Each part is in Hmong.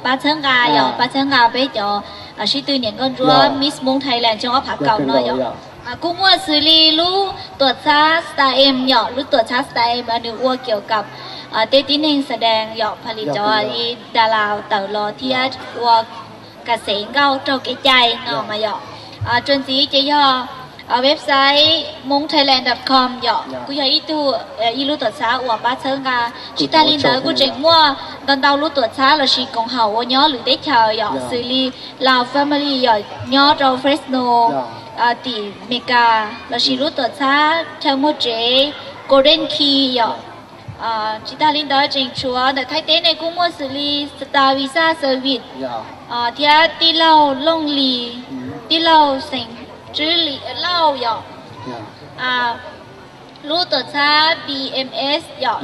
pab txhawb nqa yom, pab txhawb nqa peb cov sib tw niam nkauj ntsuab Miss Hmoob Thailand xyoo ob phav kaum no yom. Kuj muaj xws li lub tuam txhab Star Em yom, lub tuam txhab Star Em nws ua kiav kam tej tib neeg xa dees yom, pha li cov li da las tawm los thiab ua ka xev nkauj raug kev cai no mas yom. Txuas ntxiv ces yog website hmoob thailand dot com yom, kuj yog ib tug, ib lub tuam txhab uas pab txhawb nqa. Tsis tag li ntawd kuj tseem muaj ntau ntau lub tuam txhab lossis koom haum uas nyob lwm teb chaws yom, xws li Lao Family yom, nyob rau Fresno tim Meskas, lossis lub tuam txhab chaw muag tsev Golden Key yom. Tsis tag li ntawd tseem tshuav ntawm Thaib teb ne kuj muaj xws li Star Visa Service thiab tij laug Looj Lis, tij laug Xeem Tswb Lis Lauj yom, lub tuam txhab B M S yom.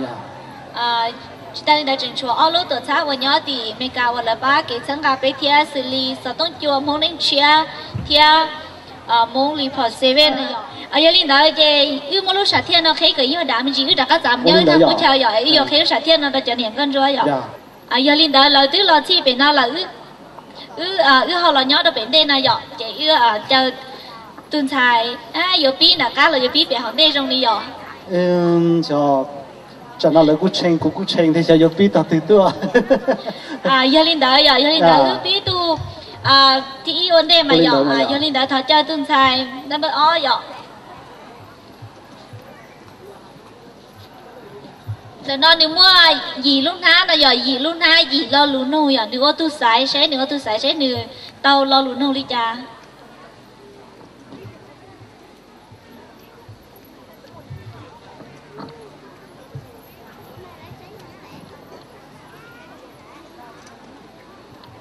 Tsis tag li ntawd tseem tshuav ob lub tuam txhab uas nyob tim Meskas uas lawv pab kev txhawb nqa peb thiab xws li xov tooj cua Hmoob Neej Tshiab thiab Hmoob Report Seven no yom. Yog li ntawd ces wb muab lub sam thiaj no qhib kom yog dav me ntsis wb rov qab txav mus nyob wb thaj qub chaw yom, wb yuav qhib lub sam thiaj no rau cov niam nkauj ntsuab yom. Yog li ntawd lawv twb los txhij pem no lawm, wb, wb ho los nyob rau pem ntej no yom, ces wb caw tus ntxhais yuav pib nram qab los yuav pib pem hauv ntej zoo li yom. Tsam no lawv kuj tshee kuv kuj tshee thiab xyov yuav pib tog twg tuaj. Yog li ntawd yom, yog li ntawd wb pib tus thib ib ua ntej mas yom, yog li ntawd thov caw tus ntxhais number ob yom. Ntawm no nws muaj yim lub hnab no yom, yim lub hnab yim lo lus nug yom, nws ua tug xaiv seb, nws ua tug xaiv seb nws tau lo lus nug li cas.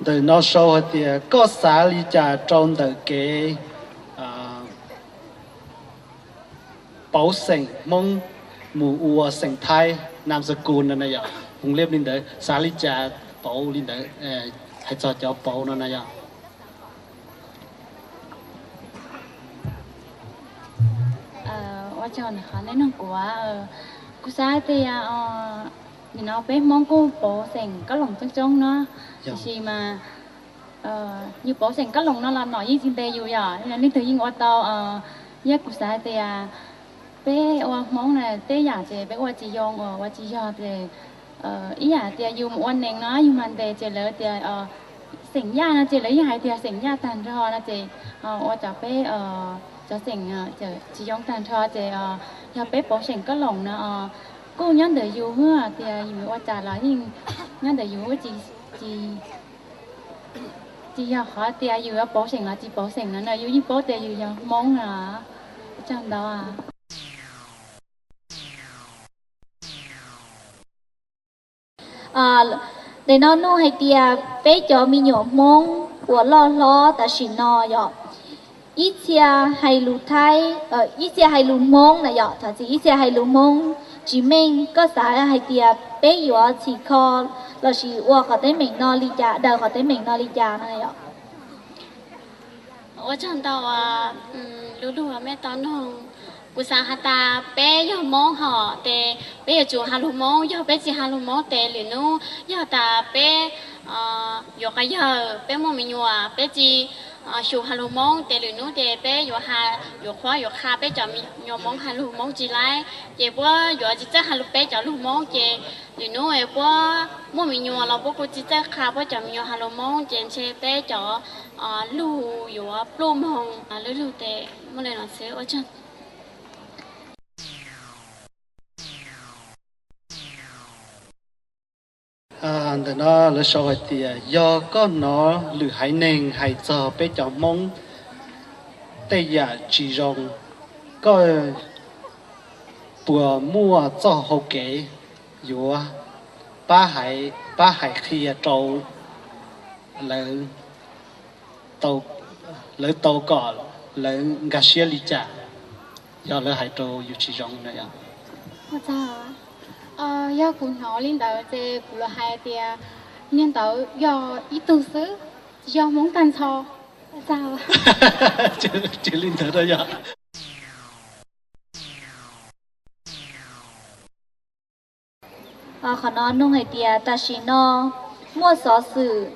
Ntawm no sau hais tias koj xav li cas rau ntawm kev pauv xeem Hmoob mus ua xeem Thaib nam sa kus no na yom, hmoov liab li ntawd xav li cas pauv li ntawd, hais txog cov pauv no na yom. Ua tsaug ntawm qhov nej nug kuv, kuv xav tias nim no peb Hmoob kuj pauv xeem Kab Loos coob coob no, tiam sis mas yus pauv xeem Kab Loos no los nom yeej tsis ntes yus yom, leej twg yeej ua tau. Yog kuv xav tias peb ua Hmoob na tej yam ces peb ua tsis yoo, ua tsis yog ces ib yam tias yus mus ua neeg no yus mas ntes ces lawv tias xeem Yaj no ces lawv yeej hais tias xeem Yaj tag nrho no ces ua cov peb cov xeem tsis yoo tag nrho ces yog peb pauv xeem Kab Loos no kuj nyob ntawm yus hwb tias yus ua cas los yeej nyob ntawm yus, tsis yog qhov tias yus yuav pauv xeem los tsis pauv xeem no na, yus yeej paub tias yus yog Hmoob na. Ua tsaug ntau. Ntawm no nug hais tias peb cov me nyuam Hmoob uas loj hlob tam sim no yom, ib txhia hais lus Thaib, ib txhia hais lus Hmoob na yom, thov txim, ib txhia hais lus Hmoob tsis meej, koj xav hais tias peb yuav txhim kho lossis ua qhov teeb meem no li cas, daws qhov teeb meem no li cas no yom. Ua tsaug ntau lub lug mej tau noog. Kuv xav has tas peb yog Hmoob hos tes peb yuav tsum has lus Hmoob, yog peb tsis has lus Hmoob tes lwm hnub yog tas peb yuav quas yawg, peb muaj me nyuam peb tsis xyum has lus Hmoob tes lwm hnub tes peb yuav has, yuav qhuab yuav qha peb cov me nyuam Hmoob has lus Hmoob tsis laib, ces puab yuav tsis txawj has lus peb cov lus Hmoob ces lwm hnub puab muaj me nyuam los puab kuj tsis txawj qha puab cov me nyuam has lus Hmoob ces ntshe peb cov lug yuav pluj moog lub lug tes muaj le no xwb ua tsaug. Ntawm no lawv sau hais tias yog koj hnov lwm haiv neeg hais txog peb cov Hmoob tej yam tsis zoo, koj puas muaj txoj hau kev yuav pab hais, pab hais qhia rau lawv, lawv tau kom lawv nkag siab li cas, yog lawv hais rau yus tsis zoo no yom? Yog kuv hnov li ntawd ces kuv los hais tias niag ntawd yog ib tug xwb, tsis yog Hmoob tag nrho. Tsis li ntawd yog. Qhov no nug hais tias tam sim no muaj xov xwm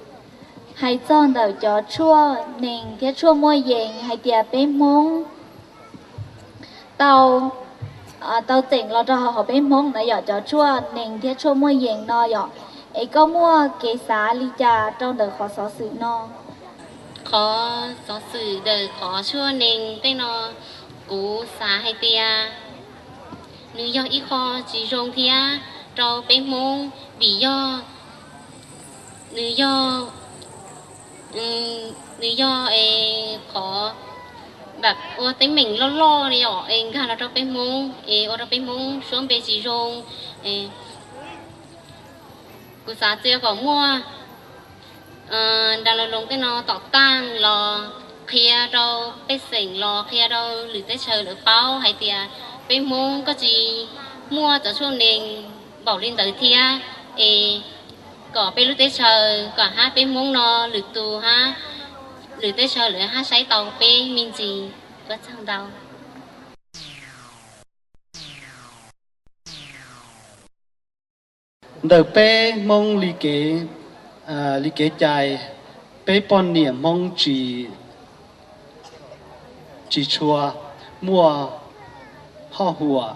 Hais txog ntawm cov tshuaj nees thiab tshuaj muaj yees hais tias peb Hmoob tau, tau txeem los rau hauv peb Hmoob na yom, cov tshuaj nees thiab tshuaj muaj yees no yom, es koj muaj kev xav li cas rau ntawm qhov xov xwm no? Qhov xov xwm ntawm qhov tshuaj nees tej no, kuv xav hais tias nws yog ib qho tsis zoo thiab rau peb Hmoob, vim yog nws yog, nws yog es qhov ua teeb meem loj loj li os, es nkag los rau peb Hmoob es ua rau peb Hmoob suab npe tsis zoo. Kuv xav txia kom muaj nra lo loos tej no tom taaj los qhia rau pej xeem los qhia rau lwm teb chaws lawv paub hais tias peb Hmoob koj tsis muaj cov tshuaj nees npaum li ntawd thiab, es kom peb lub teb chaws kom hab peb Hmoob no lwm tus hab lwm teb chaws lawv hab saib tau peb me ntsis. Ua tsaug ntau. Ntawm peb Hmoob li kev, li kev cai, peb poj niam Hmoob tsis, tsis tshua muaj hoj huam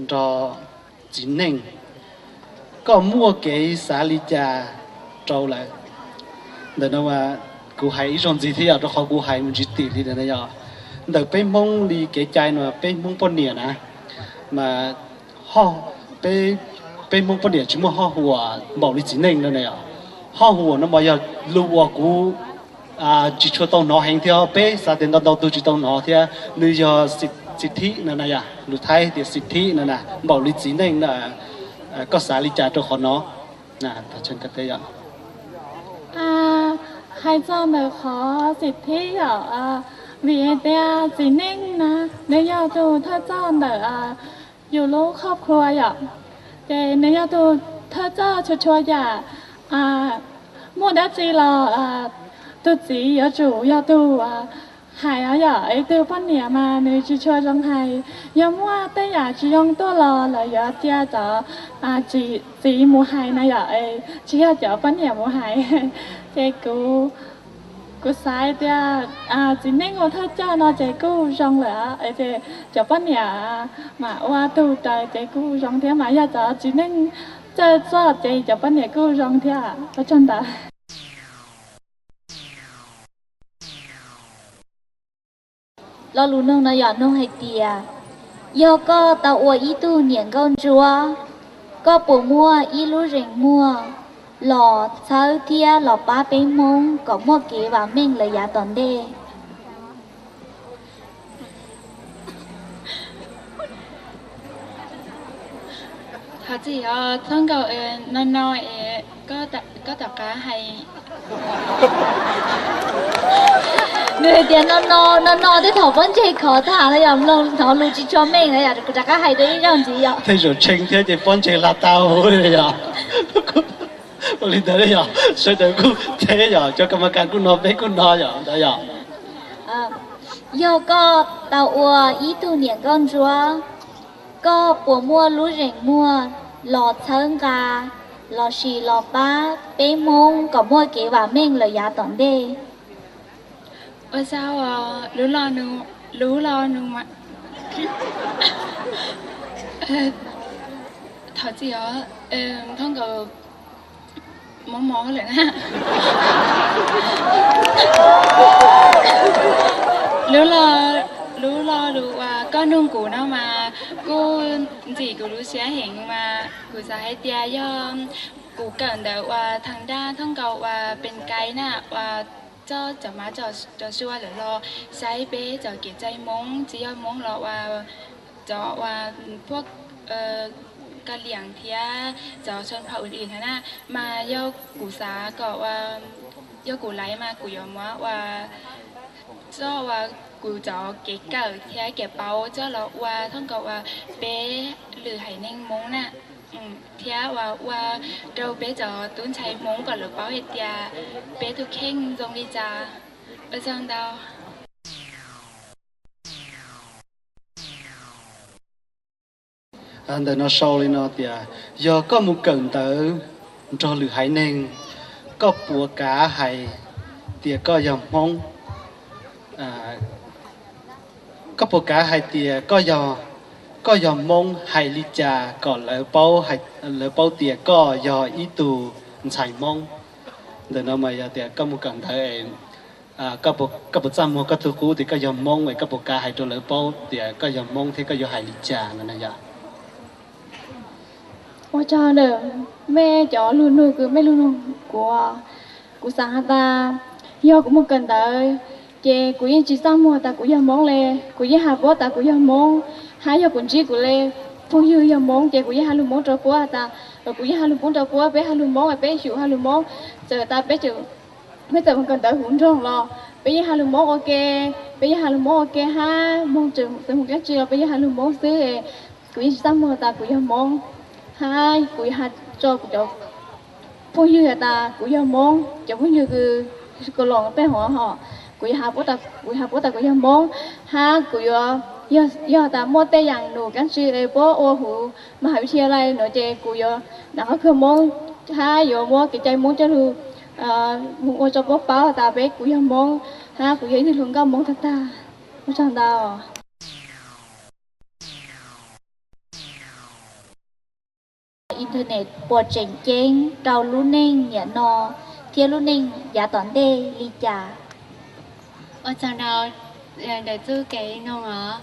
nrog txiv neej. Koj muaj kev xav li cas rau lawm? Ntawm no kuv hais ib zaug ntxiv thiab yog rau qhov kuv hais mus tsis tim li ntawd yog, ntawm peb Hmoob li kev cai no peb Hmoob poj niam na, mas peb Hmoob poj niam tsis muaj hoj huam npaum li txiv neej no na yom. Hoj huam no mas yog lus uas kuv tsis tshua tau hnov heev thiab, peb xav tias ntau ntau tug tsis tau hnov thiab, nws yog xi thib no na yom, lus Thaib tias xi thib no na, npaum li txiv neej na. Koj xav li cas rau qhov no? Hais txog ntawm qhov xi thib yom, vim hais tias txiv neej na, nws yog tus thawj txoj ntawm yus lub qhoj khua yom, ces nws yog tus thawj txoj txhua txhua yam. Muaj dab tsi los tus txiv yuav tsum yog tus hais os yom, ib tug poj niam mas nws tsis tshua zoo hais. Yog muaj tej yam tsis zoo tuaj los lawv yuav cia cov txiv mus hais na yom, tsis yog cov poj niam mus hais. Ces kuv, kuv xav tias txiv neej ua thawj coj no ces kuj zoo lawm, ces cov poj niam mam ua tug raws ces kuj zoo thiab, mas yog cov txiv neej txawj txoj ces cov poj niam kuj zoo thiab. Ua tsaug ntawd. Lo lus noog no yog noog hais tias, yog koj tau ua ib tug niam nkauj ntsuab, koj puas muaj ib lub zeem muag los txhawb thiab los pab peb Hmoob kom muaj kev vam meej lawm yav tom ntej? Thov txim os, txhob nkaus, no no, koj tom qab hais. Nws hais tias no no, no no tej thaum pob ntseg khov tham no yog mloog hnov lus tsis tshua meej na yom, kuv rov qab hais dua ib zaug ntxiv yom. Tej zaum tshee thiab ces pob ntseg hla tau yom. Ua li ntawd yom, sawv daws kuj teb yom, cov kas mas kas kuj no peb kuj no yom ntawd yom. Yog koj tau ua ib tug niam nkauj ntsuab, koj puas muaj lub zeem muag los txhawb nqa lossis los pab peb Hmoob kom muaj kev vam meej lawm yav tom ntej? Ua tsaug, lub lo, lub lo nus mas, thov txim os, thov nkaus, mob mob lawm na. Lub lo, lub lo lus uas koj nug kuv no mas kuj ntxim kuv lub siab heev mas kuv xav hais tias yog kuv kawm ntawv uas thaj daj thoj nkaus uas pes kais na uas coj cov mab cov suav lawm los saib peb cov kev cai Hmoob tsis yog Hmoob los uas cov uas phuaj ka liam thiab cov tshon phau wm wm thiab na, mas yog kuv xav kom uas yog kuv laiv mas kuv yuav muab uas txoj uas kuv cov kev kawm thiab kev paub coj los ua thoj nkaus uas peb lwm haiv neeg Hmoob na, thiab uas ua rau peb cov tub ntxhais Hmoob kom lawv paub hais tias peb tus kheej zoo li cas. Ua tsaug ntau. Ntawm no sau li no tias, yog koj mus kawm ntawv nrog lwm haiv neeg, koj puas kav hais tias koj yog Hmoob. Koj puas kav hais tias koj yog Hmoob hais li cas kom lawv paub, lawv paub tias koj yog ib tug ntxhais Hmoob? Ntawm no mas yog tias koj mus kawm ntawv es koj puas txaj muag koj tug qub tias koj yog Hmoob es koj puas kav hais rau lawv paub tias koj yog Hmoob thiab koj yuav hais li cas no na yog? Ua tsaug ntawm mej cov lug nug kws mej lug nug kuv, kuv xaav has tas, yog kuv mus kawm ntawv ces kuv yeej tsis txaj muag tas kuv yog Hmoob le, kuv yeej has puab tas kuv yog Hmoob, hab yog kuv ntsib kuv le phooj ywg yog Hmoob ces kuv yeej has lug Hmoob rau puab tas, kuv yeej has lug Hmoob rau puab, peb has lug Hmoob, peb xyum has lug Hmoob, txawm tas peb txawm mus kawm ntawv huv nroog los peb yeej has lug Hmoob ua ke, peb yeej has lug Hmoob ua ke hab moog txawm mus keeb tswv los peb yeej has lug Hmoob xwb. Kuv yeej tsis txaj muag tas kuv yog Hmoob, hab kuv yuav has rau kuv cov phooj ywg has tas kuv yog Hmoob, cov phooj ywg kws kws los tej hov hom, kuv yuav has puab tas kuv yog Hmoob, hab kuv yuav, yog tas muaj tej yaam num keeb tswv es puab ua huv mas has vib thia lais nuav ces kuv yuav nam qhov kawg Hmoob hab yuav muab kev cai Hmoob coj lug mus ua rau puab paub tas peb kuv yog Hmoob hab kuv yog ib tug hluas nkauj Hmoob tag tag. Ua tsaug ntau. Internet puas tseem ceeb rau lub neej niaj no thiab lub neej yav tom ntej li cas? Ua tsaug ntau ntawm txuj kev noog os.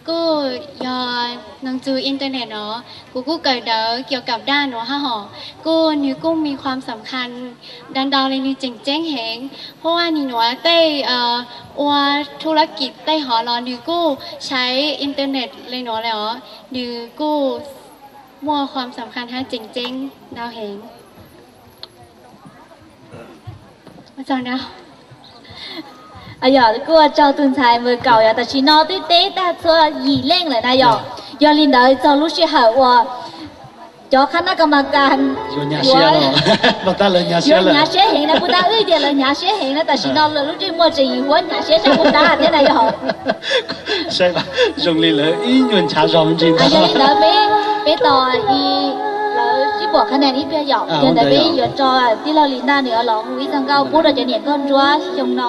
Kuj yog noog txug internet no, kuv kuj kawm ntawv kiav kam daj nuav hab hom, kuj nwg kuj me khuam xam khas ntau ntau le, nwg tseem ceeb heev. Huab vaj nwg nuav tej ua thu lab kim tej hov los nwg kuj saib internet le nuav le os, nwg kuj muaj khuam xam khas hab tseem ceeb ntau heev. Yog kuj ua tsaug tug ntxhais npawb kaum yog tam sim no twb teb tag txhua yim leej lawm na yog. Yog li ntawd txog lub sij hawm uas cov qhab nab ka mas kas yuav hnyav siab heev na, puj tab wb tias lawv hnyav siab heev na, tam sim no lawv lub ntsej muag tseem huab hnyav siab tshaj puj tab thiab na yog. Saib zoo li lawv ib nyuag nchav zog me ntsis ntag. Yog li ntawd peb, peb tos lawv sib pom qhab na ib pliag yom, yog ntawd peb yuav tso tij laug Lis Naj nws los hu ib txoj nkauj pub rau cov niam nkauj ntsuab xyoo no.